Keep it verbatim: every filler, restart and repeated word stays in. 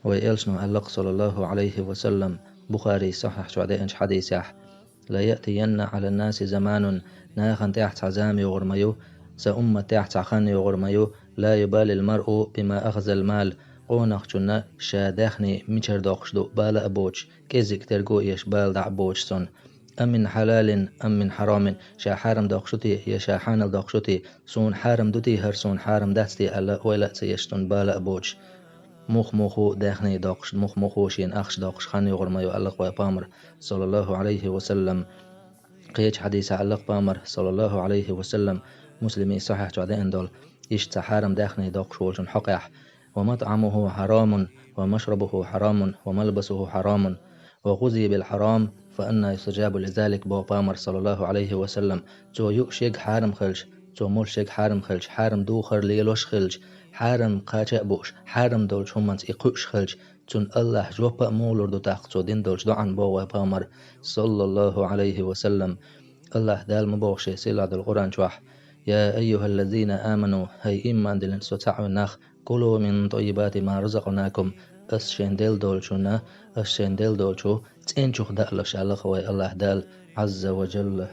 Вай элчано аьлла-кх, саллаллаху Ӏалайхи ва саллам, Бухарийс сахьихь чохь деанчу хьадисехь: «Ла яътиянна Ӏалан-наси заманун», нахана тӀехь цхьа зама йогӀур ма ю, сан умматехь цхьа хан йогӀур ма ю, «ла юбалил маръу бима ахзал мал», къонахчунна ша даьхни мичара доккхуш ду бала а боцуш, кӀеззиг терго а еш, бала дӀа а боцуш цунна. «Амин хьалалин, амин хьарамин», ша хьарам доккхуш ду те, я ша хьанал доккхуш ду те, суна хьарам ду те хӀара, суна хьарам дац те аьлла, ойла а ца еш, цунна бала а боцуш. Мух-муху даьхни доккхуш, мух-муху шена ахча доккхуш хан йогӀур ма ю, аьлла-кх вай Пайхамар, саллаллаху Ӏалайхи ва саллам. Кхечу хьадисехь аьлла-кх Пайхамар, саллаллаху Ӏалайхи ва саллам, Муслиман сахьихь чохь деана долу, иштта цхьа хьарам даьхни доккхуш волчун хьокъехь: «Ва матӀамуху хьарамун, ва машрабуху хьарамун, ва малбасуху хьарамун, ва гӀузия бил хьарам, фа анна юстаджабу ли залик», боху Пайхамар, саллаллаху Ӏалайхи ва саллам. Цо юуш ерг хьарам хилча, цо молуш ерг хьарам хилча, хьарам духар лелош хилча, хьарам кхача а бууш, хьарам долчу хӀуманца и кхуьуш хилча, цунна Аллахь жоп а муха лур ду тӀаккха цо дина долчу доӀанна, боху вай Пайхамар, саллаллаху Ӏалайхи ва саллам. Аллахь Дала ма боху шен сийлахь долу Къуръан чохь: «Я айюхаллазина аману», хӀай ийман диллина со цхьаъ вина нах, «кулу мин тӀаййибати ма разакънакум», ас шайна делла долчунна, ас шайна делла долчу цӀеначух даалаш, аьлла-кх вай Аллахь Дала, Ӏазза ва Джалла.